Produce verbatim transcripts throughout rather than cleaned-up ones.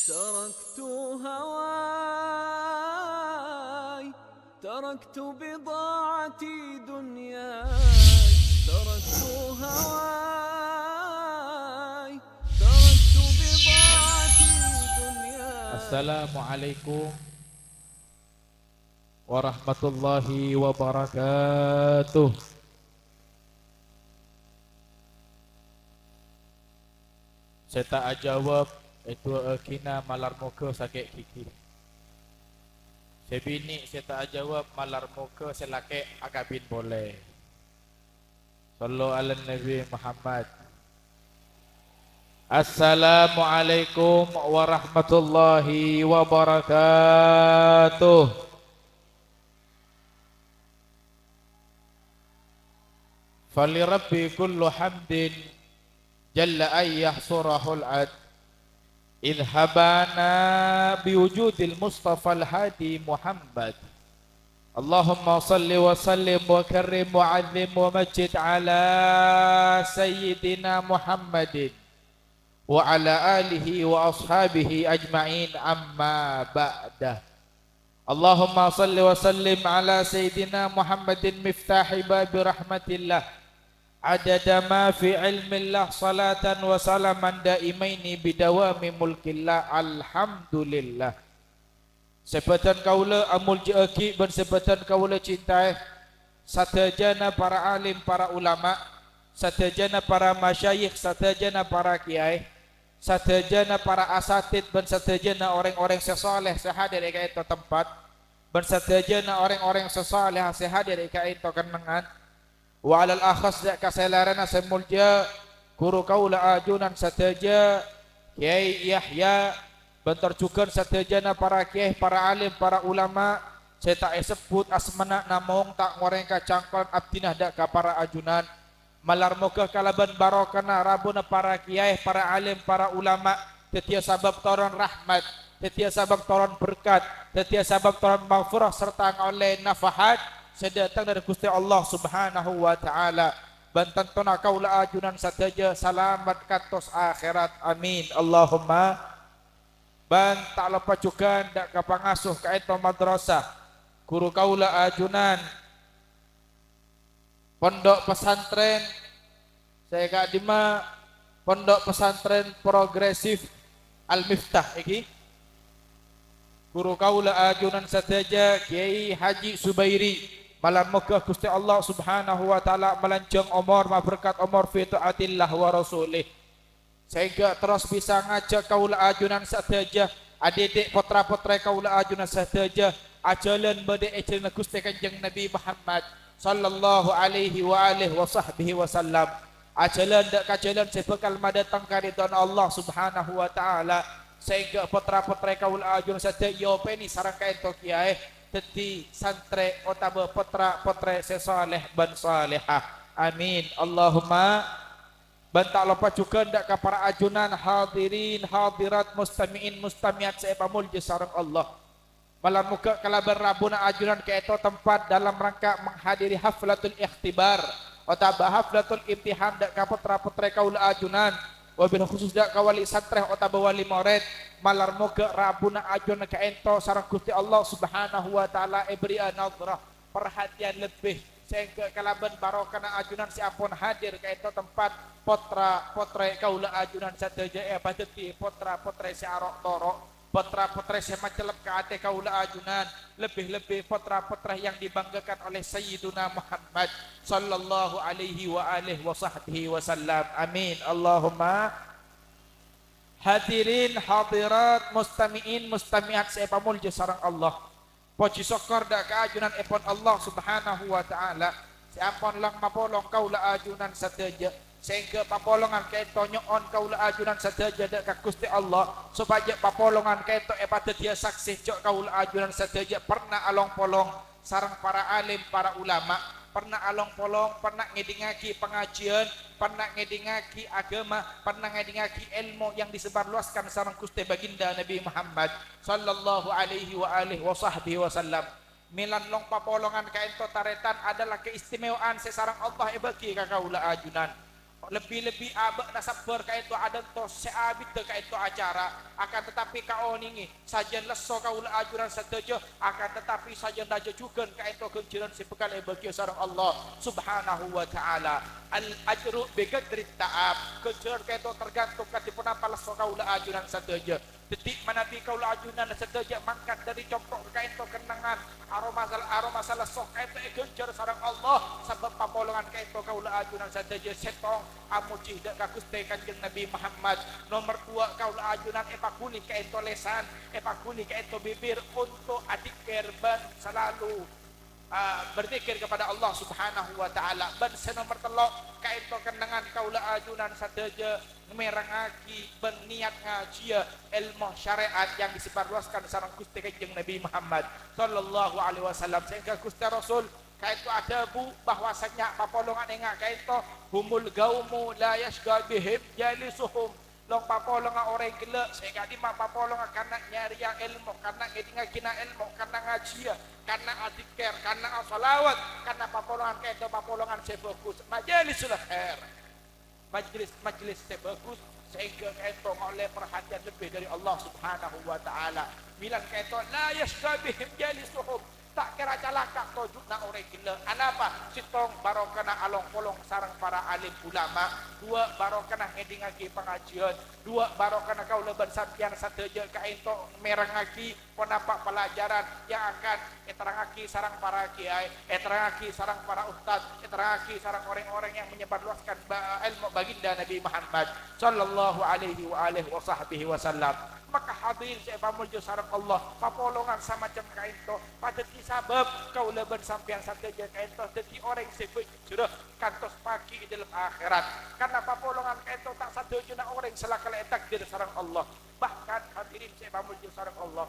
تركت هواي، تركت بضاعتي دنياي، تركت هواي، تركت بضاعتي دنياي. Assalamualaikum warahmatullahi wabarakatuh. Sè ta' ajâwâb, èdu'âaghina malar mogâ sakè' ghighi. Sè binè' sè ta' ajâwâb, malar mogâ sè lakè' akabin polè. Shallu 'alan Nabi Muhammad. Assalamualaikum warahmatullahi wabarakatuh. فلربي كل حمد جل أن يحصره العد، إذ هبانا بوجود المصطفى الهادي محمد. اللهم صل وسلم وكرم وعظم ومجد على سيدنا محمد وعلى آله وأصحابه أجمعين، أما بعد. اللهم صل وسلم على سيدنا محمد مفتاح باب رحمة الله، عدد ما في علم الله، صلاة وسلاما دائمين بدوام ملك الله. الحمد لله. Sè bâdhân kaulâ amoljâ'aghi bân sè bâdhân kaulâ cintaè, sadhâjâna para alim, para ulama, sadhâjâna para masyayikh, sadhâjâna para kèyaè, sadhâjâna para asatid bân sadhâjâna orèng-orèng sè shalèh sè hadir è ka'ènto tempat, bân sadhâjâna orèng-orèng sè shalèha sè hadir è ka'ènto kennengngan. Wa alal akhas dâ' ka sè larana sè moljâ, ghuru kaulâ ajunan sadhâjâ, Kèyaè Yahya, bân tor jhughân sadhâjâna para kèyaè, para alim, para ulama sè ta' èsebbhut asmana namong ta' ngorèng kacangkolan abdhina dâ' ka para ajunan. Malar mogâ kalabân barokana rabuna para kèyaè, para alim, para ulama, dhâddhiyâ sabâb toron rahmat, dhâddhiyâ sabâb toron berkat, dhâddhiyâ sabâb toron maghfirah sarta ngaollè nafahat sè dâteng dâri Ghustè Allah Subhanahu wa Ta'ala. Bân tantona kaulâ ajunan sadhâjâ salamet kantos akhèrat. Amin. Allahumma. Bân ta' loppa jhughân dâ' ka pangasuh ka'ènto madrasah, ghuru kaulâ ajunan, pondhuk pesantren sè ka'dimma, Pondhuk Pesantren Progresif Al-Miftah èngghi. Ghuru kaulâ ajunan sadhâjâ, Kèyaè Haji Zubairi, malar mogâ Ghustè Allah Subhanahu wa Ta'ala malanjhâng omor, maberkat omor fi ta'atillah wa rasulih. Sehingga terros bisa ngajhâk kaulâ ajunan sadhâjâ, adhidhik pottra-pottrè kaulâ ajunan sadhâjâ, ajhâlân bâdâ è jhâlânna Ghustè Kanjeng Nabi Muhammad, sallallahu alaihi wa alihi wa sahbihi wasallam. Ajhâlân dâ' ka jhâlân sè bhâkal madhâteng karidhoanna Allah Subhanahu wa Ta'ala, sehingga pottra-pottrè kaulâ ajunan sadhâjâ èopènè sareng ka'ènto kèyaè dhâddhi santrè otabâ pottra-pottrè sè saleh bân salehah. Amin. Allahumma. Bân ta' loppa jhughân dâ' ka para ajunan, hadirin, hadirat, mustami'in, mustami'at sè èpamoljâ sareng Allah. Malar mogâ kalabân rabuna ajunan ka'ènto tempat dalam rangka menghadiri haflatul ikhtibar otabâ haflatul imtihan dâ' ka pottra-pottrè kaulâ ajunan, wabil khusus dâ' ka wali santrè otabâ wali morèd. Malar mogâ rabuna ajunan ka'ènto sareng Ghustè Allah Subhanahu wa Ta'ala èbârri'â nadhrah parhatèyan lebbi, sehingga kalabân barokana ajunan sè ampon hadir ka'ènto tempat, pottra-pottrè kaulâ ajunan sadhâjâ èpadhâddhi pottra-pottrè sè aro'-toro', pottra-pottrè sè macellep ka atè kaulâ ajunan, lebbi-lebbi pottra-pottrè yang dibanggakan oleh Sayyiduna Muhammad, sallallahu alaihi wa alihi wa sahbihi wasallam. Amin. Allahumma. Hadirin, hadirat, mustami'in, mustami'at sè èpamoljâ sareng Allah. Pojhi sokkor dâ' ka ajunan èpon Allah Subhanahu wa Ta'ala, sè ampon lèng mapolong kaulâ ajunan sadhâjâ, sehingga papolongan ka'ènto nyo'on kaulâ ajunan sadhâjâ dâ' ka Ghustè Allah, sopajâ papolongan ka'ènto èpadhâddhiyâ saksè jhâ' kaulâ ajunan sadhâjâ perna along-polong sareng para alim, para ulama, perna along-polong, perna ngèdingngaghi pangajiyân, perna ngèdingngaghi aghâma, perna ngèdingngaghi èlmo yang disebarluaskan sareng Ghustè Baginda Nabi Muhammad, sallallahu alaihi wa alihi wa sahbihi wasallam. Mèlan long papolongan ka'ènto tarètan adalah keistimewaan sè sareng Allah èbâghi ka kaulâ ajunan. Lebbi-lebbi abâ'na sabbhâr kaènto adânto sè abiddhâ kaènto acara, akan tetapi kaonèngè, sajân lesso kaulâ ajunan sadhâjâ, akan tetapi sajân rajâ jhughân kaènto ghânjhârân sè bhâkal èbâghiyâ sareng Allah Subhanahu wa Ta'ala. Al-ajru bi qadrit ta'ab, ghânjhârân kaènto tergantung kadhi ponapa lesso kaulâ ajunan sadhâjâ. Dhâddhi, manabi kaulâ ajunan sadhâjâ mangkat dhâri compo' kaènto kennengngan, aromasa-, aromasa lesso kaènto èghânjhâr sareng Allah, sabâb papolongan kaènto kaulâ ajunan sadhâjâ sèttong amojhi dhâ' ka Ghustè Kanjeng Nabi Muhammad. Nomer duwâ', kaulâ ajunan èpaghuli kaènto lèsan, èpaghuli kaènto bibir onto' adzikkèr bân salalu ah, berzikir kepada Allah Subhanahu wa Ta'ala. Bân sè nomer tello', kaènto kennengngan kaulâ ajunan sadhâjâ mèrengngaghi bân niyat ngajhiyâ èlmo syarè'at yang disebarluaskan sareng Ghustè Kanjeng Nabi Muhammad sallallahu alaihi wasallam, sehingga Ghustè Rasul kaènto adhâbu bahwasanya papolongan enga' kaènto, "Humul qaumu la yasyqa bihim jalisuhum." Long-papolonga orèng ghellâ', sè ka'dimma papolonga kanna' nyarèya èlmo, kanna' ngèdingngaghinâ èlmo, kanna' ngajhiyâ, kanna' adzikkèr, kanna' asalawat, kanna' papolongan kaènto papolongan sè bhâghus, majalisul khair. Majlis-majlis sè bhâghus, sehingga kaènto ngaollè parhatèyan lebbi dhâri Allah Subhanahu wa Ta'ala. Mèlan kaènto, "La yasyqa bihim jalisuhum." Ta' kèra calaka' toju'na orèng ghellâ'. Anapa? Sèttong, barokana along-polong sareng para alim ulama. Duwâ', barokana ngèdingngaghi pangajhiyân. Duwâ', barokana kaulâ bân sampèyan sadhâjâ kaènto mèrengngaghi ponapa pelajaran yang akan èterrangngaghi sareng para kiai, èterrangngaghi sareng para ustad, èterrangngaghi sareng orèng-orèng yang menyebarluaskan ba-, èlmo baginda Nabi Muhammad sallallahu alaihi wa alihi wa sahbihi wasallam. Maka hadirin sè èpamolja sareng Allah, papolongan samacem kaènto padhâddhi sabâb kaulâ bân sampèyan sadhâjâ kaènto dhâddhi orèng sè bhâjhrâ kantos paghi è dhâlem akhèrat. Karna papolongan kaènto ta' sadhâjâna orèng sè la kala ètakdir sareng Allah. Bahkan, hadirin sè èpamolja sareng Allah,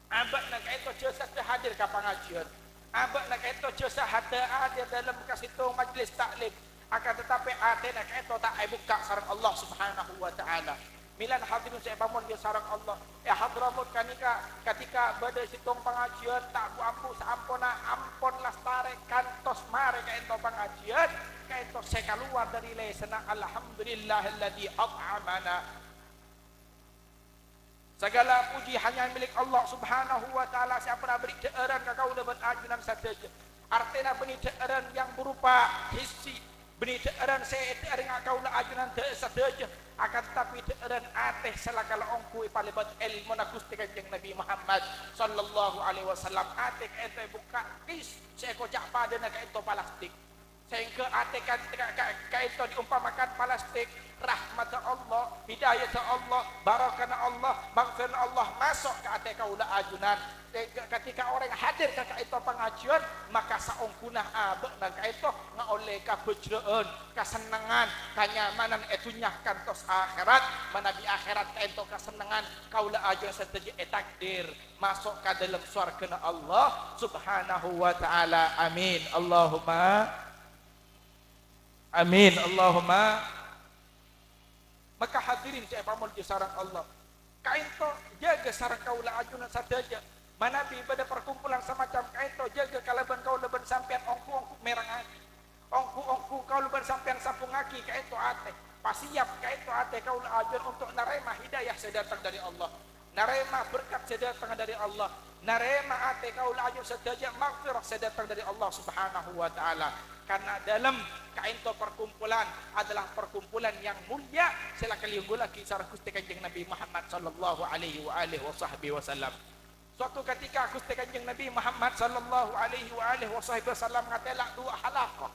abâ'na kaènto jhâ' saja hadir ka pangajhiyân. Abâ'na kaènto jhâ' saja hadir dhâlem ka sèttong majlis ta'lim. Akan tetapi atèna kaènto ta' èbukka' sareng Allah Subhanahu wa Ta'ala. Mèlan hadirin sè èpamolja sareng Allah. È Hadramaut ghânèka, ghânèka bâdâ sèttong pangajhiyân ta' bu-ambu saamponna ampon lastarè kantos marè kaènto pangajhiyân, kaènto sè kalowar dhâri lèsanna, "Alhamdulillahilladzi at'amana." Saghâlâ pojhi hanya milik Allah Subhanahu wa Ta'ala sè ampon aberri' dhâ'ârân ka kaulâ bân ajunan sadhâjâ. Artèna bânnè dhâ'ârân yang berupa hissi, bânnè dhâ'ârân sè èdhâ'ârânga kaulâ ajunan dhâ-, sadhâjâ, akan tetapi dhâ'ârân atè sè la kala ongghu èpalèbât èlmona Ghustè Kanjeng Nabi Muhammad sallallahu alaihi wasallam. Atè kaènto èbukka' kis sè èkoca' padâna kaènto palastik. Sehingga atè ka-, ka-, ka-, kaènto diumpamakan palastik, rahmatta Allah, hidayata Allah, barakana Allah, maghfirana Allah maso' ka atè kaulâ ajunan. Sehingga ketika orèng hadir ka kaènto pangajhiyân, maka saongghuna abâ'na kaènto ngaollè kabhâjrâ'ân, kasennengngan, kanyamanan è dhunnya kantos akhèrat. Manabi akhèrat kaènto kasennengngan kaulâ ajunan sadhâjâ ètakdir maso' ka dhâlem sowarghâna Allah Subhanahu wa Ta'ala. Amin. Allahumma amin. Allahumma. Maka hadirin sè èpamolja sareng Allah, kaènto jâgâ sareng kaulâ ajunan sadhâjâ. Manabi bâdâ perkumpulan samacam kaènto, jâgâ kalabân kaulâ bân sampèyan ongghu-ongghu mèrengngaghi. Ongghu-ongghu kaulâ bân sampèyan sambhungngaghi kaènto atè. Pasiyap kaènto atè kaulâ ajunan untuk narèma hidayah sè dâteng dhâri Allah. Narèma berkat sè dâteng dhâri Allah. Narèma atè kaulâ ajunan sadhâjâ maghfirah sè dâteng dhâri Allah Subhanahu wa Ta'ala. Karna dhâlem kaènto perkumpulan adalah perkumpulan yang mulia sè la kalènggullaghi sareng Ghustè Kanjeng Nabi Muhammad sallallahu alaihi wa alihi wa sahbihi wasallam. Suatu ketika Ghustè Kanjeng Nabi Muhammad sallallahu alaihi wa alihi wa sahbihi wasallam ngatela' duwâ' halaqah.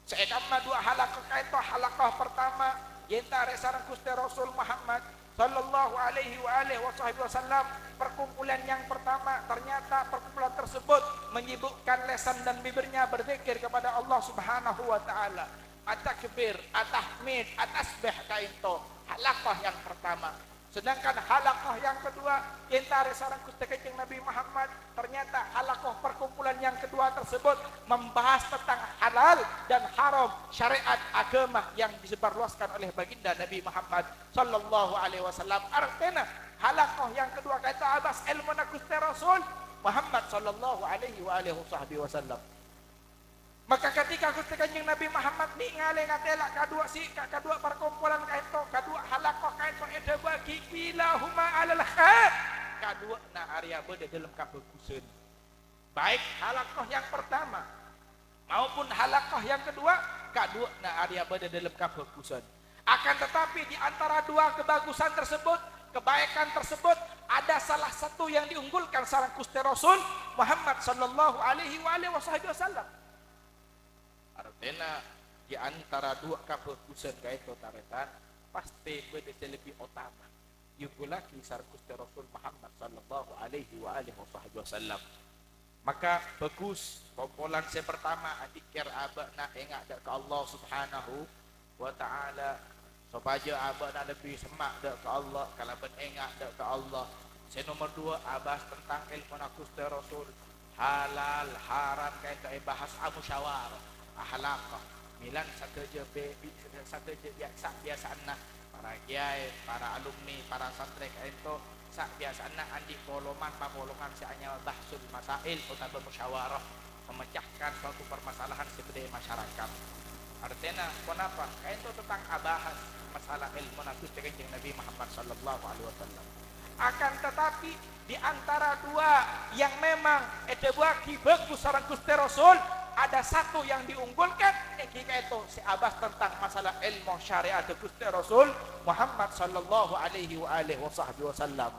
Sè èkamma duwâ' halaqah kaènto, halaqah pertama èentarè sareng Ghustè Rasul Muhammad sallallahu alaihi wa alihi wa sahbihi wasallam. Perkumpulan yang pertama, ternyata perkumpulan tersebut menyibukkan lesan dan bibirnya berzikir kepada Allah Subhanahu wa Ta'ala. At-takbir, at-tahmid, at-tasbih kaènto. Halaqah yang pertama. Sedangkan halaqah yang kedua, èentarè sareng Ghustè Kanjeng Nabi Muhammad, ternyata halaqah perkumpulan yang kedua tersebut membahas tentang halal dan haram syariat agama yang disebarluaskan oleh baginda Nabi Muhammad sallallahu alaihi wasallam. Artèna, halaqah yang kedua kaènto abahas èlmona Ghustè Rasul Muhammad sallallahu alaihi wa alihi wasahbihi wasallam. Maka ketika Guste Kanjeng Nabi Muhammad nèngalè ngatela' kaduwâ si-, ka-, kaduwâ parkompolan kaènto, kaduwâ halaqah kaènto èdhâbuwâghi, "Kilahuma alal khair." Kaduwâ'na arèya bâdâ dâlem kabhâghusân. Baik halaqah yang pertama maupun halaqah yang kedua, kaduwâ'na arèya bâdâ dâlem kabhâghusân. Akan tetapi, di antara dua kebagusan tersebut, kebaikan tersebut, ada salah satu yang diunggulkan sareng Guste Rasul Muhammad sallallahu alaihi wa alihi wasahbihi wasallam. Artèna, di antara dua kabhâghusân kaènto, tarètan, pastè bâdâ sè lebbi otama èongghulaghi sareng Guste Rasul Muhammad sallallahu alaihi wa alihi wasahbihi wasallam. Maka bhâghus, kompolan sè pertama, adzikir abâ'na, enga' dâ' ka Allah Subhanahu wa Ta'ala, sopajâ abâ'na lebbi semma' dâ' ka Allah kalabân enga' dâ' ka Allah. Sè nomer duwâ', abahas tentang èlmona Guste Rasul. Halal, haram kaènto èbahas, amusyawarah, ahalaqah. Mèlan sadhâjâ bè-, bi-, sadhâjâ biya-, sa-, biyasa'anna para kèyaè, para alumni, para santrè kaènto sa-, biyasa'anna andi' polongan-papolongan sè anyama bahsul masail otabâ musyawarah, memecahkan suatu permasalahan sè bâdâ è masyarakat. Artèna, ponapa? Kaènto tentang abahas masalah èlmona Guste Kanjeng Nabi Muhammad sallallahu alaihi wasallam. Akan tetapi, di antara dua yang memang èdhâbuwâghi bhâghus sareng Guste Rasul, ada satu yang diunggulkan, èngghi kaènto sè abahas tentang masalah èlmo syarè'atta Guste Rasul Muhammad sallallahu alaihi wa alihi wasahbihi wasallam.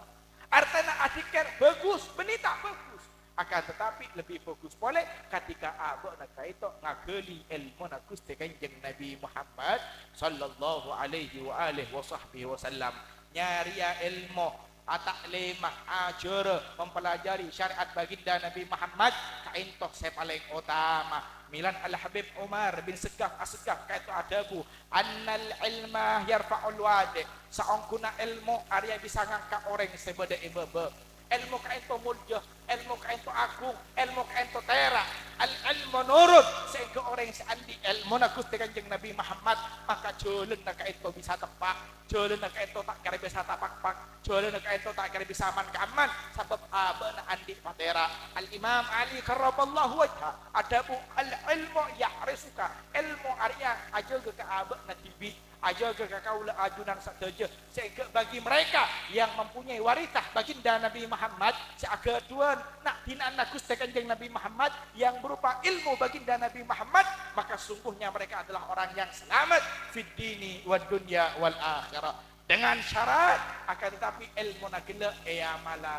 Artèna adzikir bhâghus, bânnè ta' bhâghus. Akan tetapi lebbi bhâghus polè ketika abâ'na kaènto ngaghâli èlmona Guste Kanjeng Nabi Muhammad sallallahu alaihi wa alihi wasahbihi wasallam. Nyarèya èlmo, ata'lima, ajhârâ, mempelajari syarè'at baginda Nabi Muhammad, kaènto sè palèng otama. Mèlan Al-Habib Umar bin Segaf As-Segaf kaènto adhâbu, "Annal ilma yarfa'ul wadi'." Saongghuna èlmo arèya bisa ngangka' orèng sè bâdâ è bâbâ. Èlmo kaènto molja, èlmo kaènto agung, èlmo kaènto tèra'. Al-ilmu nurun, saèngghâ orèng sè andi' èlmona Guste Kanjeng Nabi Muhammad, maka jhâlânna kaènto bisa teppa', jhâlânna kaènto ta' kèra bisa tapakpak, jhâlânna kaènto ta' kèra bisa man-kamman, sabâb abâ'na andi' patèra'. Al-Imam Ali karramallahu wajhah adhâbu, "Al-ilmu yahrisuka," èlmo arèya ajâgâ ka abâ'na dhibi'. Ajâgâ ka kaulâ ajunan sadhâjâ, saèngghâ bagi mereka yang mempunyai warisah baginda Nabi Muhammad, sè aghâdhuwân na'-, dina'anna Guste Kanjeng Nabi Muhammad yang berupa ilmu baginda Nabi Muhammad, maka sungguhnya mereka adalah orang yang selamat fid dini wad dunya wal akhirah. Dengan syarat, akan tetapi èlmona ghellâ' èamala.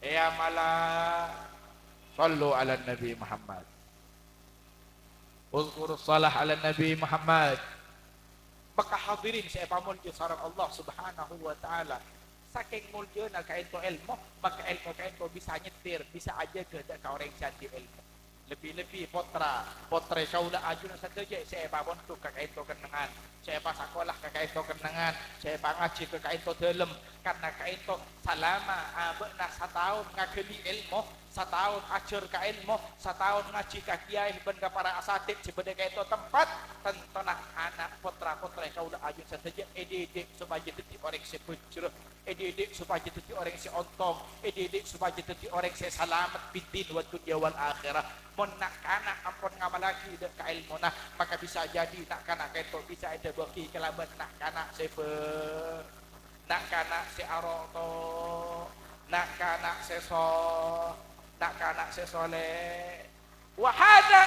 Èamala. Shallu ala Nabi Muhammad. Udzkurus shalah ala Nabi Muhammad. Maka hadirin sè èpamolja sareng Allah Subhanahu wa Ta'ala, sakèng moljâna kaènto èlmo, maka èlmo kaènto bisa nyètèr, bisa ajâgâ dâ' ka orèng sè andi' èlmo. Lebbi-lebbi pottra, pottrè kaulâ ajunan sadhâjâ sè èpamondhuk ka kaènto kennengngan, sè èpasakola ka kaènto kennengngan, sè èpangajhi ka kaènto dhâlem, karna kaènto salama abâ'na sataon ngaghâli èlmo, sataon ajhâr ka èlmo, sataon ngajhi ka kèyaè bân ka para asatid sè bâdâ kaènto tempat, tantona ana' pottra-pottrè kaulâ ajunan sadhâjâ èdidik sopajâ dhâddhi orèng sè bhâjjhrâ, èdidik sopajâ dhâddhi orèng sè ontong, èdidik sopajâ dhâddhi orèng sè salamet fid din wad dunya wal akhirah. Mon na'-kana' ampon ngamallaghi dâ' ka èlmona, maka bisa jadi na'-kana' kaènto bisa èdhâbuwâghi kalabân na'-kana' sè bâ-, na'-kana' sè aroto', na'-kana' sè so-, na'-kana' sè soleh. Wa hadza,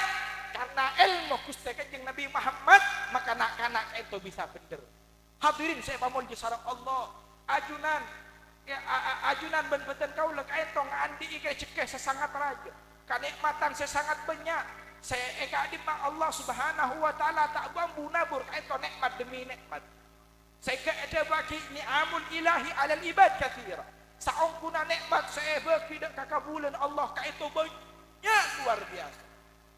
karna èlmo Ghustè Kanjeng Nabi Muhammad, maka na'-kana' kaènto bisa bhendher. Hadirin sè èpamolja sareng Allah, ajunan, ya, a-, a-, ajunan bân bhâdhân kaulâ kaènto ngaandi'i rejhekkè sè sangat rajâ, kanè'matan sè sangat bânnya', sè èkadhimma Allah Subhanahu wa Ta'ala ta' bu-ambu nabur kaènto nè'mat dhemmi nè'mat. Sehingga èdhâbuwâghi, "Ni'amul ilahi 'alal ibad katsira." Saongghuna nè'mat sè èbâghi dâ' ka kabulâna Allah kaènto bânnya' lowar biyasa.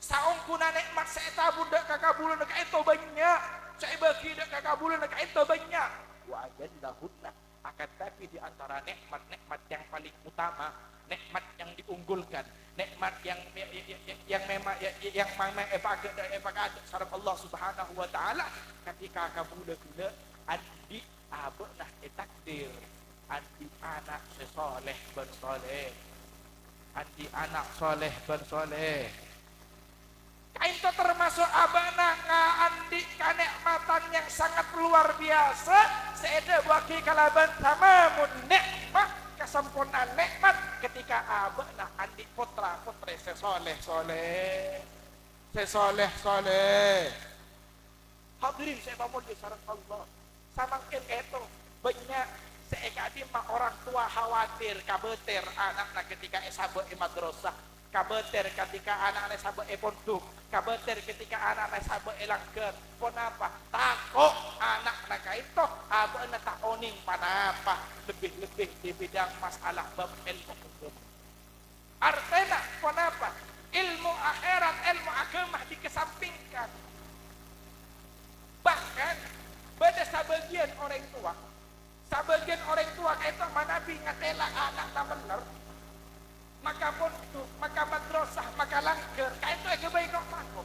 Saongghuna nè'mat sè ètabur dâ' ka kabulâna kaènto bânnya', sè èbâghi dâ' ka kabulâna kaènto bânnya'. Wa ajallahunna, akan tapè di antara nè'mat-nè'mat yang paling utama, nè'mat yang diunggulkan, nè'mat yang, ya, ya, ya, ya, yang memang, ya, ya, yang memang èpaghâ-, èpaghâbây sareng Allah Subhanahu wa Ta'ala, ketika kabulâ ghellâ' andi' abâ'na ètakdir andi' ana' sè soleh bân soleh. Andi' ana' soleh bân soleh. Ento termasuk abâ'na ngaandi' kanè'matan yang sangat luar biasa, sè èdhâbuwâghi kalabân tamamun ni'mah, kasampornaan ni'mat, ketika abâ'na andi' pottra-pottrè sè soleh-soleh. Sè soleh-soleh. Hadirin sè èpamolja sareng Allah. Samangkèn ka'dinto, bânnya' sè è ka'dimma orang tua khawatir, kabâtèr ana'na ketika èsabâ' è madrasah, kabâtèr ketika ana'na èsabâ' è pondhuk, kabâtèr ketika ana'na èsabâ' è langghâr. Ponapa? Tako' ana'na ka'dinto abâ'na ta' onèng ponapa, lebbi-lebbi è bidang masalah bab èlmo agama. Artèna ponapa? Èlmo akhèrat, èlmo agama dikesampingkan. Bahkan, bâdâ sabâgiyân orèng towa, sabâgiyân orèng towa ka'dinto manabi ngatèla ana'na mellèr, maka pondhuk, maka madrasah, maka langghâr, ka'dinto èghâbây ko'-tako'.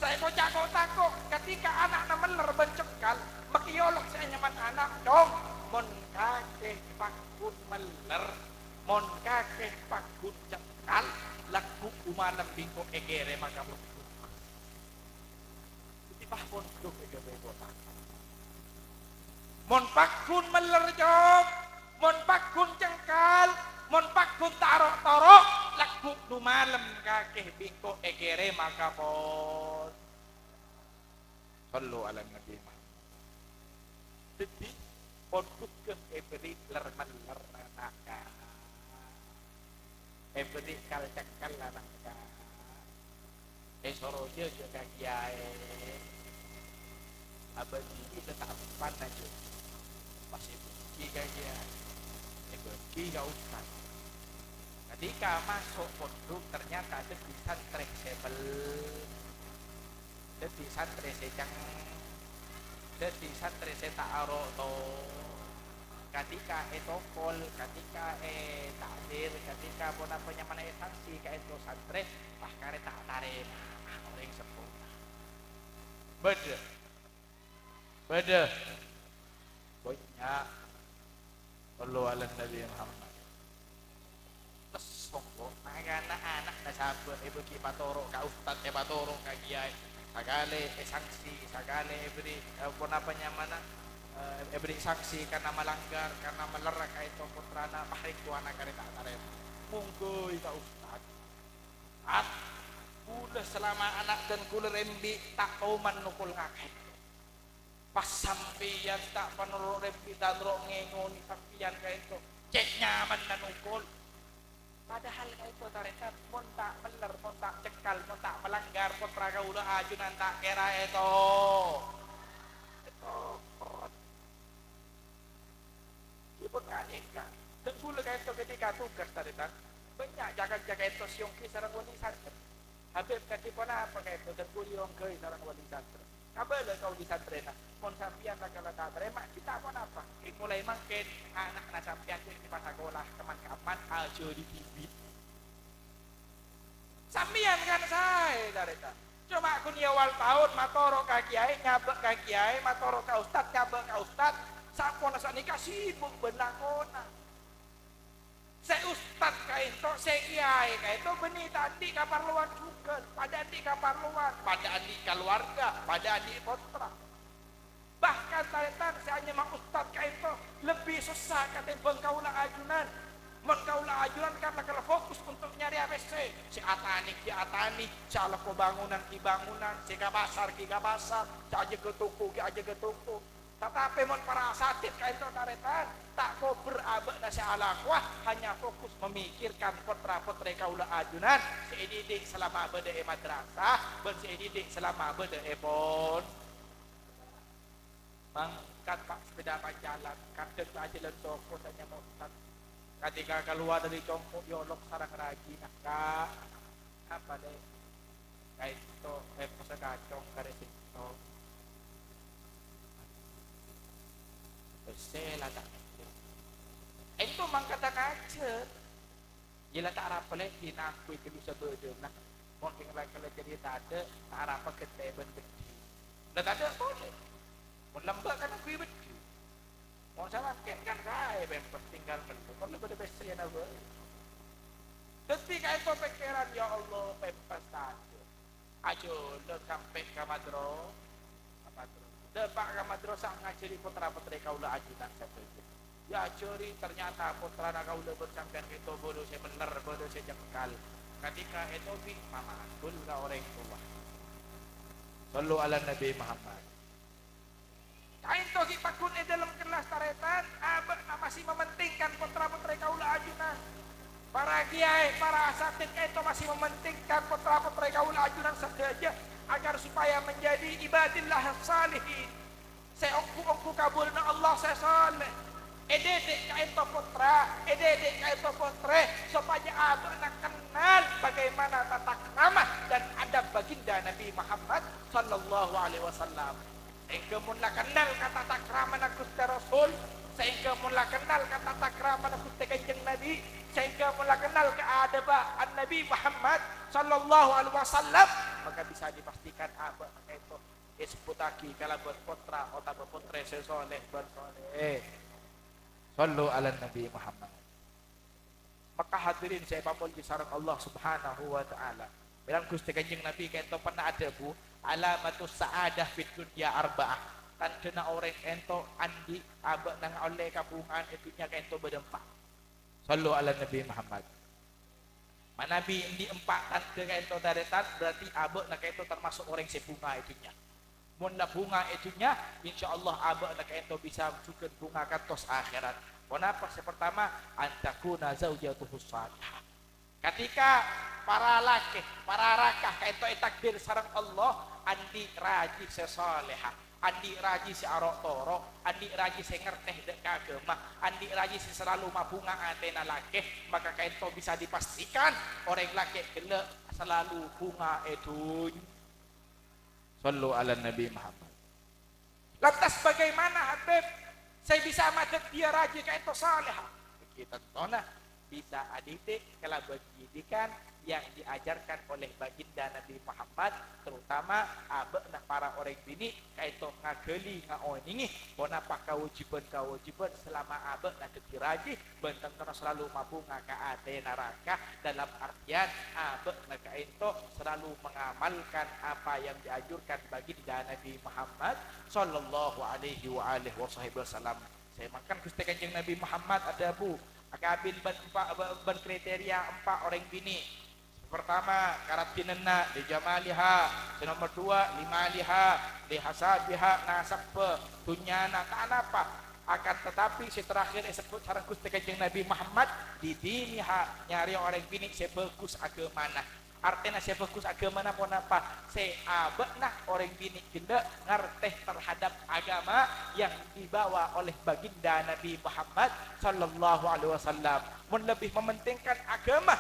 Sè èkoca' ko'-tako', ketika ana'na mellèr bân cengkal, makè èolok sè anyama ana', "Cong, mon kakè pagghun mellèr, mon kakè pagghun cengkal, lagghu' du malem bi' engko' èkèrèma ka pondhuk." Dhâddhi, pas pondhuk èghâbây ko'-tako'. Mon pagghun mellèr, Cong, mon pagghun cengkal, mon pagghun ta' ro'-toro', lagghu' du malem kakè bi' engko' èkèrèma ka pon-, Shallu 'alan Nabi Muhammad. Dhâddhi, pondhugghâ èbherri' lèr-mellèr, ana'na. Èbherri' kal-cengkal, ana'na. Èsoro jâgâ ka kèyaè. Abâghi dhi' la ta' empan ajâ. Pas èbâghi ka kèyaè. Èbâghi ka ustad. Ketika maso' pondhuk, ternyata dhâddhi santrè sè mel-, dhâddhi santrè sè ceng-, dhâddhi santrè sè ta' ro'-toro'. Ketika ètokol, ketika ètakzir, ketika ponapa nyamana èsangsi ka'dinto santrè, pas karè ta' tarèma orèng seppo. Bâdâ. Bâdâ. Bânnya'. Shallu 'alan Nabi Muhammad. Terros songko', mangkana ana'na sabâ' èbâghi patoro' ka ustad, èpatoro' ka kèyaè. Sakalè èsangsi, sakalè èbherri', eh, ponapa nyamana, eh, èbherri' sangsi karna malanggar, karna mellèr ka'dinto pottrana, pas rèng towana karè ta' tarèma. Mongghâi ka ustad. At, kaulâ salama ana' dân kaulâ rembi' ta' toman nokol ngakè. Pas sampèyan ta' panoro' rembi' ta' noro' ngèngoni sampèyan ka'dinto, cè' nyamanna nokol. Padahal ka'dinto tarètan, mon ta' mellèr, mon ta' cengkal, mon ta' malanggar, pottra kaulâ ajunan ta' kèra èto-, ètokol. Dipun nganèka. Dân kaulâ ka'dinto ketika tugas, tarètan, bânnya' ca-kanca ka'dinto sè èongghâi sareng wali santrè. Habib kadhi ponapa ka'dinto dân kaulâ èongghâi sareng wali santrè. Kabâlâ ka wali santrèna, mon sampèyan lakar la ta' tarèma, ghi' ta' ponapa. Ghi' molaè mangkèn, ana'na sampèyan ghi' pas akola, kemman-kemman ajhâri dhibi'. Sampèyan kan saè, tarètan. Coma ghun è awal taon matoro' ka kèyaè, nyabâ' ka kèyaè, matoro' ka ustad, nyabâ' ka ustad. Samponna sanèka sibuk bân lakona. Sè ustad ka'dinto, sè kèyaè ka'dinto bânnè ta' andi' kaparlowan jhughân, padâ andi' kaparlowan, padâ andi' kalowarga, padâ andi' pottra. Bahkan tarètan sè anyama ustad ka'dinto lebbi sossa katèmbhâng kaulâ ajunan. Mon kaulâ ajunan kan lakar fokus untuk nyarèya pèssè. Sè atanè ghi' atanè, sè alako bangunan ghi' bangunan, sè ka pasar ghi' ka pasar, sè ajâgâ toko ghi' ajâgâ toko. Tatapè mon para asatid ka'dinto tarètan, ta' kobâr abâ'na sè alakowa, hanya fokus memikirkan pottra-pottrè kaulâ ajunan sè èdidik salama bâdâ è madrasah bân sè èdidik salama bâdâ è pon-, Mangkat, Pak, sepeda panjalan, kadhâng ta' ajhâlân congko' sè nyamot, Pak. Katèka kalowar dâri congko', èolok sareng rajina, "Ka', apa, Lè'?" "Ka'dinto, eh, pèssè kacong karè sèttong." Pèssè la ta' ngajhâr. Ènto mangkaddhâ ngajhâr. Iyâ la ta' arapa lè' ghi' nangghuy ghâllu sabâdâna. Mon kèng la-, la jârèya tadâ', ta' arapa ghântè bân beddhi. La tadâ' polè. Mon lambâ' kan nangghuy beddhi. Mon samangkèn kan saè pèmpès tinggal mello. Polè bâdâ pèssèna bhâi. Dhâddhi ka'dinto pèkkèran, "Ya Allah, pèmpès tadâ'." Ajhâlâ sampè' ka madro-, ka madro-, dâpa' ka madrasah ngajhâri pottra-pottrè kaulâ ajunan sadhâjâ. Èajhâri, ternyata pottrana kaulâ bân sampèyan kèto bâdâ sè mèller, bâdâ sè cengkal. Katèka ètobi', mamandul ka orèng towa. Shallu ala Nabi Muhammad. Kaènto ghi' pagghun è dâlem kellas tarètan, abâ'na masih mementingkan pottra-pottrè kaulâ ajunan. Para kiyaè, para asatidz kaènto masih mementingkan pottra-pottrè kaulâ ajunan sadhâjâ, agar supaya menjadi ibadillah shalihin, sè ongghu-ongghu kabulâna Allah sè saleh. Èdhidhik kaènto pottra, èdhidhik kaènto pottrè, sopajâ abâ'na kennal bagaimana tata krama dan adab baginda Nabi Muhammad shallallahu alaihi wasallam. Saèngghâ mon la kennal ka tata kramana Ghustè Rasul, saèngghâ mon la kennal ka tata kramana Ghustè Kanjeng Nabi, saèngghâ mon la kennal ka adabba An-Nabi Muhammad shallallahu alaihi wasallam, maka bisa dipastikan abâ'na kaènto èsebbhuttaghi kalabân pottra otabâ pottrè sè saleh bân saleh. Shallu ala Nabi Muhammad. Maka hadirin sè èpamolja sareng Allah Subhanahu wa Ta'ala. Mèlan Ghustè Kanjeng Nabi kaènto pernah adhâbu, "Alamatus sa'adah fid dunya arba'ah." Tandhâna orèng kaènto andi' abâ'na ngaollè kabhunga'an è dhunnya kaènto bâdâ empa'. Shallu ala Nabi Muhammad. Manabi andi' empa' tandhâ kaènto tarètan, berarti abâ'na kaènto termasuk orèng sè bhunga è dhunnya. Mon la bhunga è dhunnya, insyaallah abâ'na kaènto bisa jhughân bhunga kantos akhèrat. Ponapa? Sè partama, an takuna zaujatuhu shalihah. Katèka para lakè, para raka kaènto ètakdir sareng Allah, andi' rajhi sè saleha, andi' rajhi sè aro'-toro', andi' rajhi sè ngartè dâ' ka aghâma, andi' rajhi sè salalu mabhunga atèna lakè, maka kaènto bisa dipastikan orèng lakè ghellâ' salalu bhunga è dhunnya. Shallu ala Nabi Muhammad. Lantas bagaimana, Habib, sè bisa madhâddhiyâ rajhi kaènto saleha? Ghi tantona bisa adidik kalabân didikan yang diajarkan oleh Baginda Nabi Muhammad, terutama abâ'na para orèng binè' kaènto ngaghâli, ngaonèngè ponapa kawâjibhân-kawâjibhân selama abâ'na dhâddhi rajhi, bân tantona salalu mabhunga ka atèna raka, dalam artian abâ'na kaènto salalu mengamalkan apa yang dianjurkan Baginda Nabi Muhammad sallallahu alaihi wa alihi wasahbihi wasallam. Sè mangkèn Ghustè Kanjeng Nabi Muhammad adhâbu, akabin bân empa', bân kriteria empa' orèng binè'. Sè partama, karaddhinanna, li jamaliha. Sè nomer duwâ', li maliha, li hasabiha, nasabbhâ, dhunnyana, ta' anapa. Akan tetapi, sè terakhir èsebbhut sareng Ghustè Kanjeng Nabi Muhammad, li diniha, nyarèa orèng binè' sè bhâghus aghâmana. Artèna sè bhâghus aghâmana ponapa? Sè abâ'na orèng binè' ghellâ' ngartè terhadap agama yang dibawa oleh Baginda Nabi Muhammad sallallahu alaihi wasallam. Mon lebbi mementingkan agama,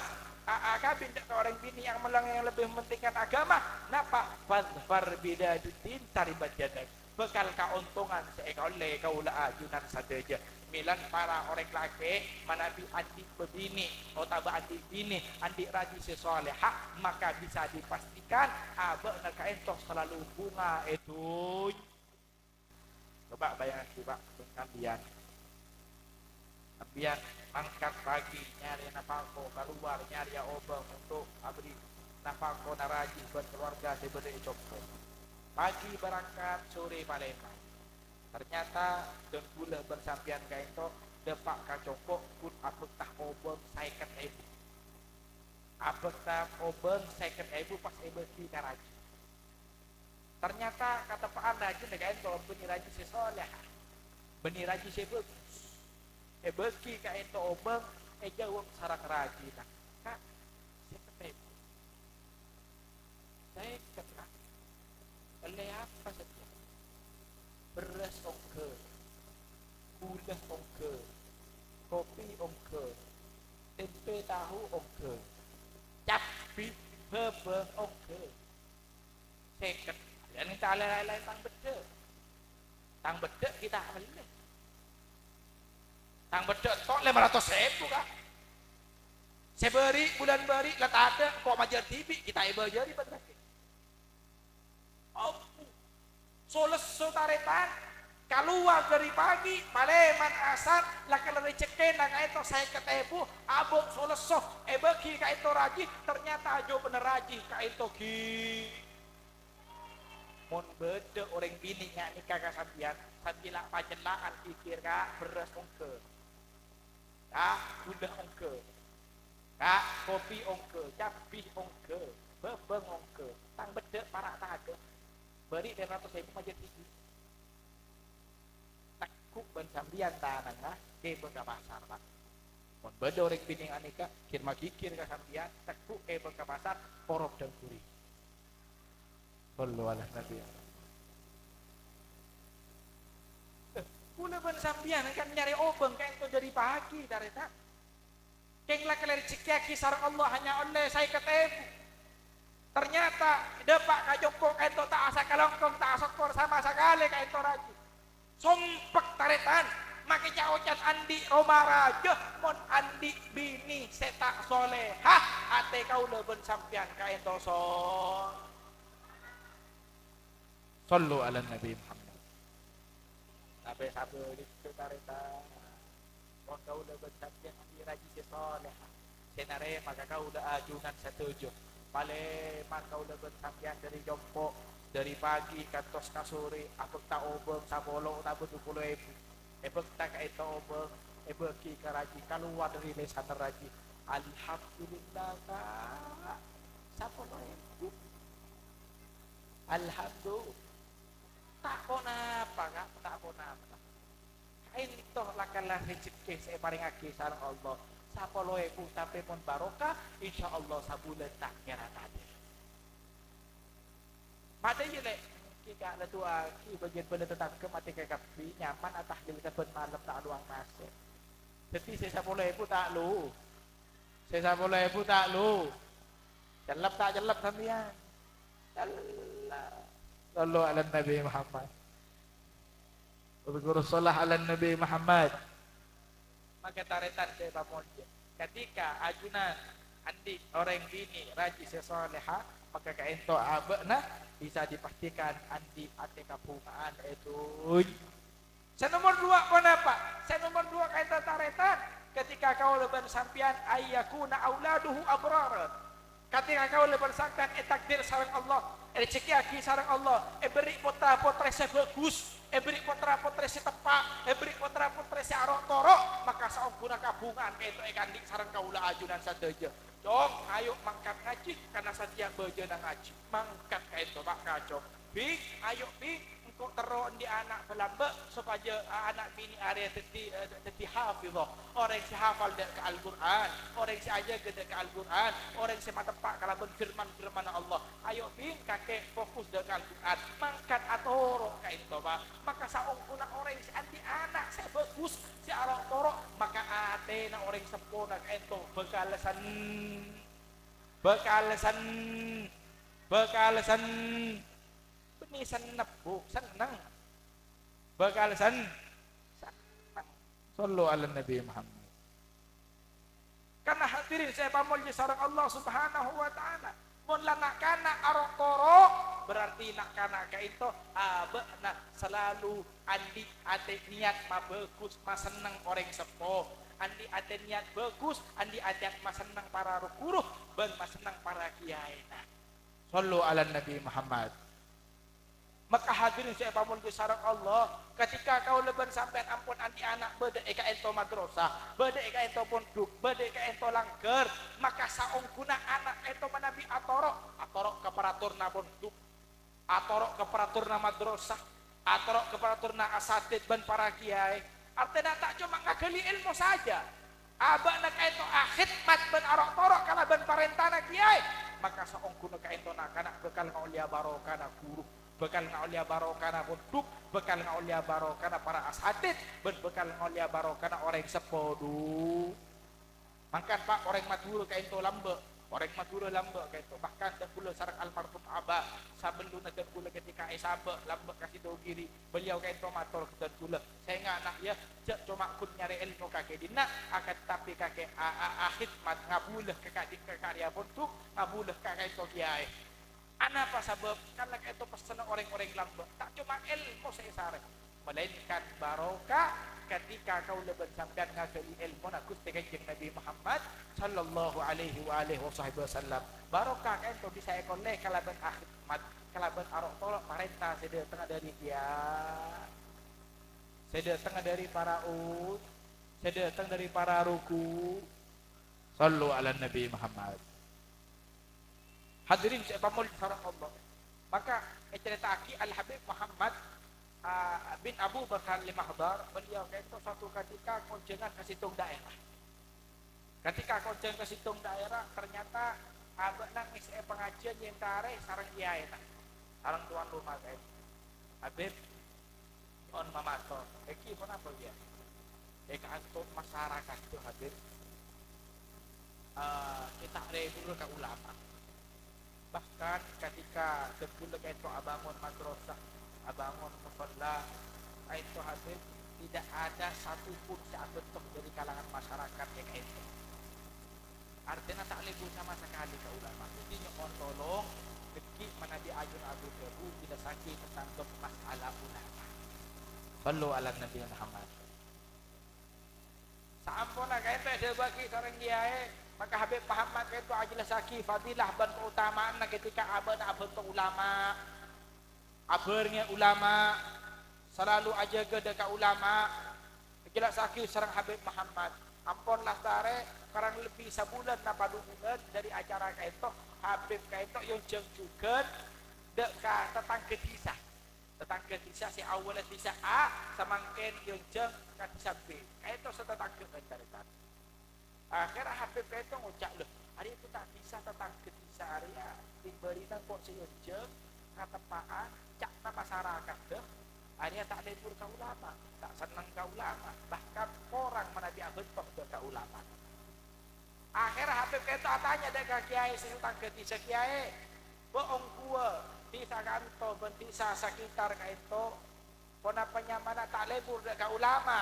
a-, akabin dâ' ka orèng binè' yang mellang yang lebbi mementingkan agama, napa? Fadhfar bidzatiddin taribat yadak. Bhâkal kaontongan sè èkaollè kaulâ ajunan sadhâjâ. Mèlan para orèng lakè' manabi andi' bâbinè' otabâ andi' binè, andi' rajhi sè saleha, maka bisa dipastikan abâ'na kaènto salalu bhunga è dhunnya. Coba bayangaghi, Pak, sampèyan. Sampèyan mangkat pagi, nyarè napako, kalowar nyarèa obâng untuk aberri' napakona rajhi bân kalowarga sè bâdâ è compo'. Pagi berangkat, sore palèman. Ternyata, dhân kaulâ bân sampèyan kaènto dâpa' ka compo' ghun abhâkta obâng sèket èbu. Abhâkta obâng sèket èbu pas èbâghi ka rajhi. Ternyata kateppa'an rajhina kaènto bânnè rajhi sè saleha, bânnè rajhi sè bhâghus. Èbâghi kaènto obâng, èjâwâb sareng rajhina, "Ka', sèket èbu." "Sèket, Ka'? Èllè apa saja?" "Bherrâs ongghâ, gulâ ongghâ, kopi ongghâ, tempè tahu ongghâ, cabbhi bhâbhâng ongghâ." Sèket. Yâ, nèng ta' laèn-laèn tang beddhâ'. Tang beddhâ' ghi' ta' mellè. Tang beddhâ' to' lèma ratos èbu, Ka'. Sè bâri', bulân bâri', la tadâ', engko' majâr dhibi', ghi' ta' èbâjâri, bân kakè. Ampon. Solesso tarètan. Kalowar dâri pagi, palèman asar, la kala rejhekkèna kaènto sèket èbu, abâng solesso, èbâghi kaènto rajhi, ternyata ajâwâbhânna rajhi kaènto ghi' Mon bâdâ orèng binè' nga'-nèka ka sampèyan, sampè' la' pacella'an ghighir, Ka', bherrâs ongghâ. Ka', ghulâ ongghâ. Ka', kopi ongghâ, cabbhi ongghâ, bhâbhâng ongghâ, tang beddhâ' para' tadâ'. Bâri' lèma ratos èbu majâr dhibi'. Tegghu' bân sampèyan tanangnga kèbâ ka pasar, Pa'. Mon bâdâ orèng binè' nga'-nèka, ghir-maghighir ka sampèyan, tegghu' kèbâ ka pasar, porop dhâng ghuri. Shallu ala Nabi. Eh, kaulâ bân sampèyan kan nyarè obâng kaènto dâri pagi, tarètan. Kèng la kalèrejhekkèyaghi sareng Allah hanya ollè saèket èbu. Ternyata dâpa' ka compo' kaènto ta' asakalangkong, ta' asokkor sama sakalè kaènto rajhi. Sompek, tarètan, makè ca'-oca'an andi' roma rajâ, mon andi' binè sè ta' solehah, atè kaulâ bân sampèyan kaènto so-, Shallu ala Nabi Muhammad. Tapè sabhâligghâ, tarètan, mon kaulâ bân sampèyan andi' rajhi sè solehah, sè narèma ka kaulâ ajunan sadhâjâ. Palèman kaulâ bân sampèyan dâri compo', dâri pagi kantos ka sorè, abhâkta obâng sapolo otabâ dupolo èbu. Èbhâkta kaènto obâng, èbâghi ka rajhi, kalowar dâri lèsanna rajhi, "Alhamdulillah, Ka', sapolo èbu." Alhamdulillah. Ta' ponapa, Ka', ta' ponapa. Kaènto la kala rejhekkè sè èparèngaghi sareng Allah. Sapolo èbu, tapè mon barokah, insyaallah sabulân ta' kèra matè. Matè, iyâ, Lè'. Ènggi, Ka', la du'aaghi bâgiyân bâlâ tatangghâ matè kakabbhi, nyaman atahlil sabbhân malem ta' lowang masè'. Dhâddhi sè sapolo èbu ta' lu. Sè sapolo èbu ta' lu. Cellep ta' cellep sampèyan? Cellep. Shallu ala Nabi Muhammad. Udzkurus shalah ala Nabi Muhammad. Maka tarètan sè pamoljâ, ketika ajunan andi' orèng binè' rajhi sè solehah, maka kaènto abâ'na bisa dipastikan andi' atè kabhunga'an è dhunnya. Sè nomor duwâ' ponapa? Sè nomor duwâ' kaènto tarètan, ketika kaulâ bân sampèyan ayyakuna auladuhu abrara. Ketika kaulâ bân sampèyan ètakdir sareng Allah, èrejhekkèyaghi sareng Allah, èberri' pottra-pottrè sè bhâghus, èberri' pottra-pottrè sè teppa', èberri' pottra-pottrè sè aro'-toro', maka saongghuna kabhunga'an kaènto èkaandi' sareng kaulâ ajunan sadhâjâ. Cong, ayo mangkat ngajhi, karna satèya bâjâna ngajhi. Mangkat kaènto, Pa', ka Cong. Bhing, ayo, Bhing, engko' terro andi' ana' bâlâmbâ', sopajâ, a-, ana' binè' arèya dhâddhi, eh, dhâddhi hafidhah. Orèng sè hafal dâ' ka Al-Qur'an, orèng sè ajâgâ dâ' ka Al-Qur'an, orèng sè mateppa' kalabân firman-firmanna Allah. Ayo, Bhing, kakè fokus dâ' ka Al-Qur'an. Mangkat atoro' kaènto, Pa'. Maka saongghuna orèng sè andi' ana' sè bhâghus, sè aro'-toro', maka atèna orèng seppona kaènto bhâkal sen-, bhâkal sen-, bhâkal sen-, Bânnè sennep, Bu, senneng. Bhâkal sen-, senneng. Shallu ala Nabi Muhammad. Karna hadirin sè èpamoljâ sareng Allah Subhanahu wa Ta'ala, mon la na'-kana' aro'-toro', berarti na'-kana' kaènto abâ'na salalu andi' atè niyat mabhâghus masenneng orèng seppo, andi' atè niyat bhâghus, andi' atè masenneng para ru-ghuru, bân masenneng para kiyaèna. Shallu ala Nabi Muhammad. Maka hadirin sè èpamoljâ sareng Allah, ketika kaulâ bân sampèyan ampon andi' ana' bâdâ è kaènto madrasah, bâdâ è kaènto pondhuk, bâdâ è kaènto langghâr, maka saongghuna ana' kaènto manabi atoro', atoro' ka paratorna pondhuk, atoro' ka paratorna madrasah, atoro' ka paratorna asatid bân para kiyaè. Artèna ta' coma ngaghâli èlmo saja. Abâ'na kaènto akhidmat bân aro'-toro' kalabân parèntana kiyaè, maka saongghuna kaènto na'-kana' bhâkal ngaollèya barokana ghuru, bhâkal ngaollèya barokana pondhuk, bhâkal ngaollèya barokana para asatid, bân bhâkal ngaollèya barokana orèng seppo, du. Mangkana, Pa', orèng Madhurâ kaènto lambâ', orèng Madhurâ lambâ' kaènto. Bahkan dhân kaulâ sareng almarhum Aba, sabellunna dhân kaulâ ketika èsabâ' lambâ' ka Sidogiri, beliau kaènto mator ka dhân kaulâ, "Sènga', Na', yâ, jhâ' coma ghun nyarè èlmo kakè dinna', akan tapè kakè a-, a-, akhidmat ngabulâ ka ka'di-, ka ka'dinto pondhuk, ngabulâ ka kaènto kiyaè." Anapa sabâb? Karna kaènto pessenna orèng-orèng lambâ', ta' coma èlmo sè èsarè, melainkan barokah ketika kaulâ bân sampèyan ngaghâli èlmona Ghustè Kanjeng Nabi Muhammad, sallallahu alaihi wa alihi wasahbihi wasallam. Barokah kaènto bisa èkollè kalabân akhidmat. kalabân aro' tolo' parènta sè dâtengnga dâri Kiya-, sè dâtengnga dâri para u-, sè dâtengnga dâri para rogu. Shallu 'alan Nabi Muhammad. Hadirin sè èpamolja sareng Allah. Maka ècarèta'aghi Al-Habib Muhammad, ah, bin Abu Bakar Al-Mahdhar, beliau ka'dinto suatu ketika konjhângan ka sèttong daerah. Ketika konjhângan ka sèttong daerah, ternyata abâ'na ngèssè'è pangajiân èntarè sareng kiyaèna, sareng towan roma ka'dinto. Habib, nyo'on mamator. Èngghi ponapa, Kiya? È ka'anto' masyarakat, Hadir, eh, èta' lebur ka ulama. Bahkan ketika dhân kaulâ ka'dinto abângon madrasah, abângon musholla, ka'dinto, Hadir, tidak ada satu pun sè abhânto dâri kalangan masyarakat è ka'dinto. Artèna ta' lebur sama sakalè ka ulama. Dhâddhi nyo'on tolong, dhâggi' manabi ajun Abu Dhabu, jelassaghi tentang bab masalah ulama. Shallu 'alan Nabi Muhammad. Saamponna ka'dinto èdhâbuwâghi sareng kiyaè, maka Habib Muhammad ka'dinto ajelassaghi fadilah bân kaotama'anna ketika abâ'na abhânto ulama. Abhârengngè ulama, salalu ajâgâ dâ' ka ulama. Èjelassaghi sareng Habib Muhammad. Ampon lastarè, korang lebbi sabulân napa du bulân dâri acara ka'dinto, Habib ka'dinto èonjhâng jhughân dâ' ka tatangghâ dhisa. Tatangghâ dhisa sè awwalla dhisa A, samangkèn èonjhâng ka dhisa B. Ka'dinto satatangghâ'ân tarètan. Akhèrra Habib ka'dinto ngoca', "Lho, arèya ghun ta' bisa tatangghâ dhisa arèya, ri-bârina engko' sè èonjhâng, kateppa'an, ca'na masarakat, dhâ, arèya ta' lebur ka ulama, ta' senneng ka ulama, bahkan korang manabi abhânto dâ' ka ulama." Akhèrra Habib ka'dinto atanya dâ' ka kiyaè sè tatangghâ dhisa, "Kiyaè, bâ' ongghuwâ dhisa ka'dinto bân dhisa sakitar ka'dinto, ponapa nyamana ta' lebur dâ' ka ulama,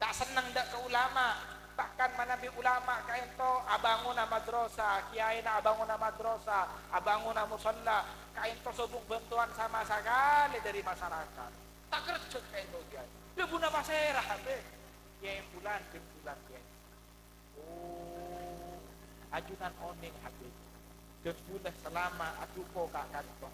ta' senneng dâ' ka ulama, bahkan manabi ulama ka'dinto abângona madrasah, kiyaèna abângona madrasah, abângona musholla, ka'dinto sobung bhântowan sama sakalè dâri masarakat. Ta' kerjhâk ka'dinto kiyaè." Dhâbuna pasèra, Habib? "Kiyaè bulân bân bulân, Kiyaè." Oh, ajunan onèng, Habib. Dhân kaulâ salama aduko ka kanto,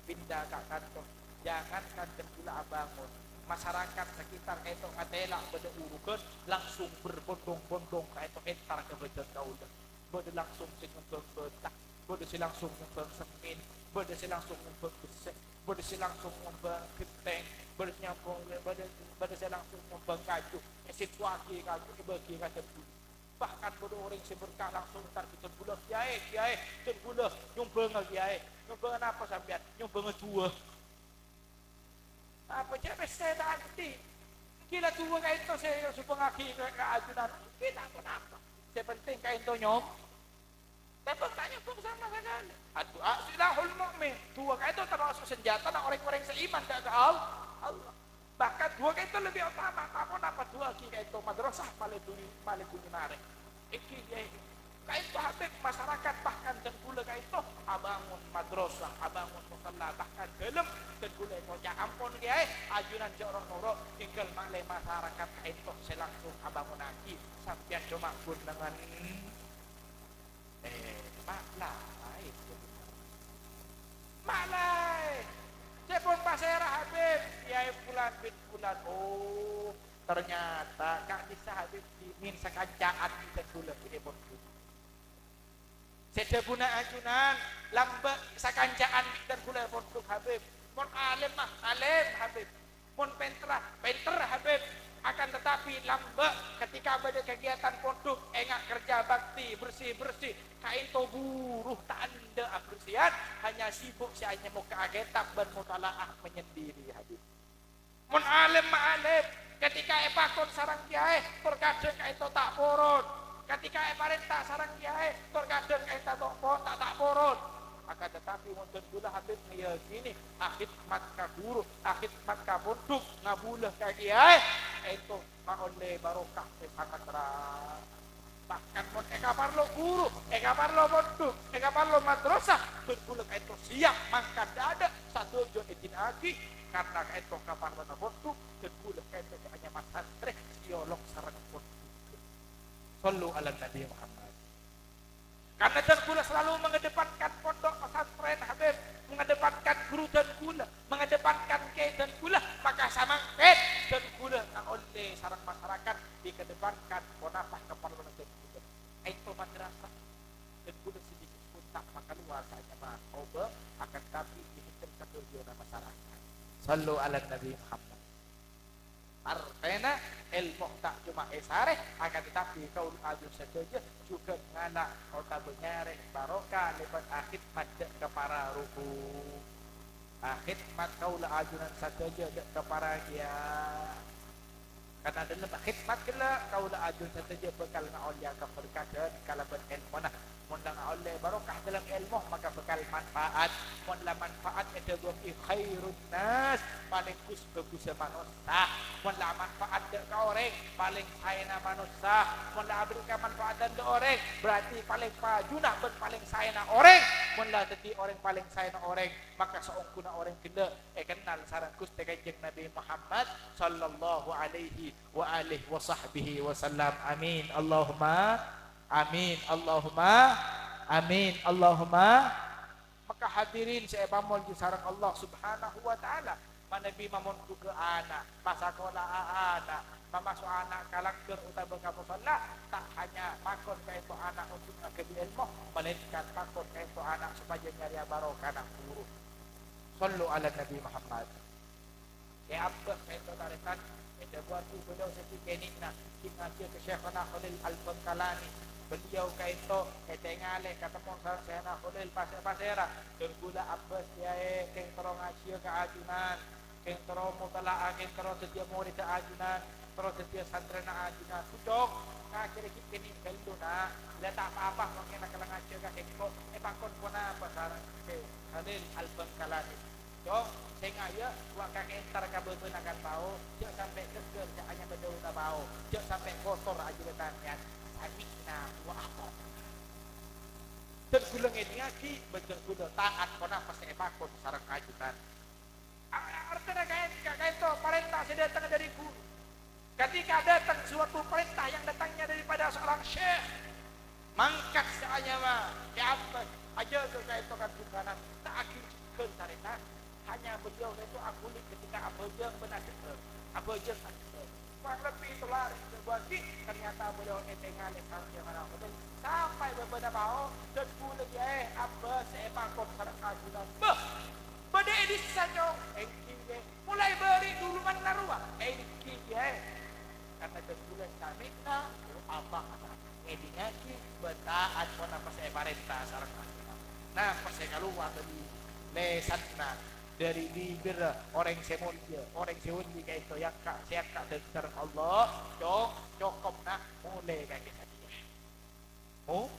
pinda ka kanto. Jangankan dhân kaulâ abângon, masarakat sakitar ka'dinto ngatela' bâdâ urughân, langsung berbondong-bondong ka'dinto entar ka bâdân kaulâ. Bâdâ langsung sè nyombhâng bâta, bâdâ sè langsung nyombhâng semmèn, bâdâ sè langsung nyombhâng bessè, bâdâ sè langsung nyombhâng ghentèng, bâdâ sè nyombhâng, bâdâ, bâdâ sè langsung nyombhâng kaju, èsèttowaghi kaju, èbâghi ka dhân kaulâ. Bahkan bâdâ orèng sè berkah langsung entar ka dhân kaulâ, "Kiyaè, Kiyaè, dhân kaulâ nyombhângnga, Kiyaè." "Nyombhângnga napa sampèyan?" "Nyombhângnga du'a." "Apa jhâ' pèssè ta' anti'? Èngghi la du'a ka'dinto sè èsumbhângaghi ka, ka ajunan. Èngghi ta' ponapa. Sè penting ka'dinto nyom-, tèmbhâng ta' nyombhâng sama sakalè." Addu'a silahul mu'min. Du'a ka'dinto termasuk senjatana orèng-orèng sè iman dâ' ka Al-, Allah. Bahkan du'a ka'dinto lebbi otama, ta' ponapa du'a ghi' ka'dinto madrasah malè dhuli, malè dhuli marè. Èngghi, Kiyaè. Ka'dinto Habib, masarakat bahkan dhân kaulâ ka'dinto abângon madrasah, abângon musholla, bahkan dhâlem dhân kaulâ èkoca', "Ampon, Kiyaè, ajunan jhâ' ro'-noro', èngghâl malè masarakat ka'dinto sè langsung abângonnaghi, sampèyan coma ghun nengngen." Eh, ma' laèn, ya bener. Ma' laèn. Sè pon pasèra, Habib? Kiyaè bulân bân bulân. Oh, ternyata ka'dissa Habib dhimèn sakanca'an bi' dhân kaulâ bi' è pondhuk. Sè dhâbuna ajunan, lambâ' sakanca'an bi' dhân kaulâ è pondhuk, Habib. Mon alèm, ma' alèm, Habib. Mon pènterra, pènter, Habib. Akan tetapi lambâ' ketika bâdâ kegiatan pondhuk, enga' kerja bakti, bersih-bersih, ka'dinto buru ta' endâ' abersèyan, hanya sibuk sè anyemmokka'a kètab bân mutalaah menyendiri, Habib. Mon alèm ma' alèm, ketika èpakon sareng kiyaè, tor kadhâng ka'dinto ta' poron. Ketika èparènta sareng kiyaè, tor kadhâng ka'dinto ta', ta', ta' poron. Akan tetapi mon dhân kaulâ, Habib, ngeyakini, akhidmat ka ghuru, akhidmat ka pondhuk, ngabulâ ka kiyaè, ènto maollè barokah sè sanget ra-, bahkan mon èkaparlo ghuru, èkaparlo pondhuk, èkaparlo madrasah, dhân kaulâ ka'dinto siap mangkat dâ'-adâ', sadhâjâ èdina'aghi, karna ka'dinto kaparlona pondhuk, dhân kaulâ ka'dinto anyama santrè sè èolok sareng pondhuk. Shallu 'alan Nabi Muhammad. Karena dhân kaulâ selalu mengedepankan pondok pesantren, Habib, mengedepankan mengedepankan guru dân kaulâ, mengedepankan kè dân kaulâ, maka samangkèn dân kaulâ ta' ollè sareng masyarakat dikedepankan ponapa kaparlowanna dân kaulâ. Ènto madrasah dân kaulâ sè disebut ta' makalowar saèngghâ makobâ, akan tapi dihèdem sadhâjâna masyarakat. Shallu 'alan Nabi Muhammad. Artèna, èlmo ta' coma èsarè, akan tetapi kaulâ ajunan sadhâjâ jhughân ngala' otabâ nyarè barokah lèbât akhidmat dâ' ka para ruku'. Akhidmat kaulâ ajunan sadhâjâ dâ' ka para kèya. Karna dâlem akhidmat ghellâ' kaulâ ajunan sadhâjâ bhâkal ngaollèya kaberkadhân kalabân èlmona. Mon la ngaollè barokah dâlem èlmo, maka bhâkal manfaat. Mon la manfaat èdhâbuwâghi khairun nas, palèng ghus-bhâghussâ manossa. Mon la manfaat dâ' ka orèng, palèng saèna manossa. Mon la aberri' kamanfaatan dâ' orèng, berarti palèng pajuna bân palèng saèna orèng. Mon la dhâddhi orèng palèng saèna orèng, maka saongghuna orèng ghellâ' èkennal sareng Ghustè Kanjeng Nabi Muhammad, shallallahu 'alaihi wa alihi wa sahbihi wasallam. Amin. Allahumma amin. Allahumma amin. Allahumma. Maka hadirin sè èpamolja sareng Allah Subhanahu wa Ta'ala, manabi mamondhughâ ana', masakola'a ana', mamaso' ana' ka langghâr otabâ ka mosolla, ta' hanya pakon kaènto ana' ontok aghâli èlmo, malaènkan pakon kaènto ana' sopajâ nyarèya barokana ghuru. Shallu 'alan Nabi Muhammad. È Abbas kaènto tarètan, èdhâbuwâghi beliau sè ghi' kènè'na, ghi' ngajhiyâ ka Syaikhona Khalil Al-Bangkalani. Beliau kaènto ètengalè katemmo sareng Syaikhona Khalil pasè-, pasèra. Dân kaulâ Abbas kèyaè kèng terro ngajhiyâ ka ajunan, kèng terro motala'a, kèng terro dhâddhiyâ morèdhâ ajunan, terro dhâddhiyâ santrèna ajunan. Bhucong, ngajhâr ghi' kènè' ghâllu, Na'. La ta' pa-apa, mangkèn la ngajhâr ka sèngko'. Èpakon ponapa sareng Syekh Khalil Al-Bangkalani? Cong, sènga' yâ, wa' kakè entar ka bâbâna kan pao, jhâ' sampè' ghâggâr jhâ' anyama dâuna pao, jhâ' sampè' kotor ajhâlânan yâ. Sami'na wa ata'na. Dân kaulâ ngèdingngaghi, bân dân kaulâ ta'at ponapa sè èpakon sareng ajunan. A-, artèna kaèn-, ka-, kaènto parènta sè dâteng dâri ghuru. Ketika datang suatu perintah yang datangnya daripada seorang syekh, mangkat sè anyama Ki Abbas, ajâgâ kaènto kan bhungkana, ta' aghi' jhughân tarètan. Hanya beliau itu aghuli ketika abhâjâng bân adhâ'âr, abhâjâng adhâ'âr. Kurang lebbi tello arè èdhâbuwâghi, ternyata beliau ètengalè sareng Syaikhona Khalil. Sampè' bâbâna pao, dân kaulâ kèyaè Abbas sè èpakon sareng ajunan. Bâh! Bâdâ è dissa, Cong? Èngghi, Kè. Molaè bâri' duluwanna rowa? Èngghi, Kè. Karna dân kaulâ sami'na wa ata'na. Ngèdingngaghi bân ta'at ponapa sè èparènta sareng ajunan. Napa sè kalowar dâri lèsanna, dâri bibirra orèng sè molja, orèng sè wali kaènto èyangka', sè èyangka' dâ-, sareng Allah, Cong, cokop, Na', molè kakè satèya. Oh?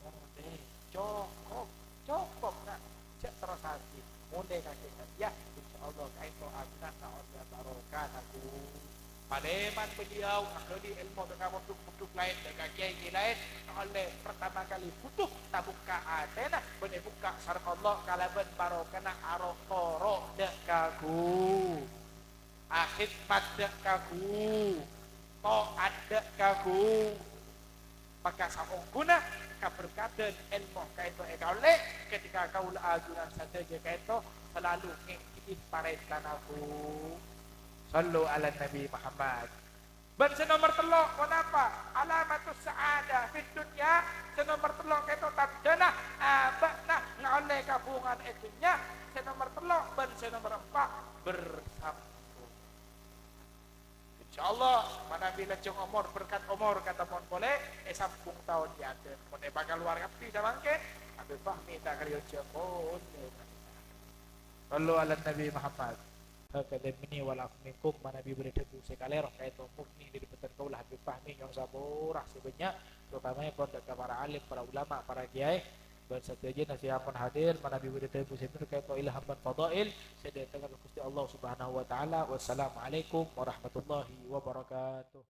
Molè. Cokop. Cokop, Na'. Jhâ' terrosaghi. Molè kakè satèya. Insyaallah, kaènto ajunan ta' ollè barokana, Bu. Palèman beliau aghâli èlmo dâ' ka pondhuk-pondhuk laèn, dâ' ka kèyaè-kèyaè laèn. Ta' ollè, pertama kali butuh tabukka' atèna, bân èbukka' sareng Allah kalabân barokana aro'-toro' dâ' ka ghu-, akhidmat dâ' ka ghu-, to'at dâ' ka ghu-, Maka saongghuna kaberkadhân èlmo kaènto èkaollè ketika kaulâ ajunan sadhâjâ kaènto salalu ngènggi'i parèntana, Bu. Shallu 'alan Nabi Muhammad. Bân sè nomer tello', ponapa? Alamatus sa'adah fid dunya. Sè nomer tello' kaènto tandhâna abâ'na ngaollè kabhungaan è dhunnya. Sè nomer tello' bân sè nomer empa' bersambung. Insyaallah, manabi lajâng omor, berkat omor, katemmon polè è sambung taon è adâ'. Mon èpakalowar kabbhi samangkèn, Habib Fahmi ta' kalaèn jhâ' polè. Shallu 'alan Nabi Muhammad. Hakadha minni wal 'afwu minkum, manabi bâdâ dhâbu sè kalèro, kaènto murni dâri bhâdhân kaulâ Habib Fahmi, nyo'on sapora sè bânnya', terutama èpon dâ' ka para alim, para ulama, para kèyaè, bân sadhâjâna sè ampon hadir, manabi bâdâ dhâbu sè bhendher kaènto ilham bân fadhail sè dâteng dâri Ghustè Allah Subhanahu wa Ta'ala. Wassalamualaikum warahmatullahi wabarakatuh.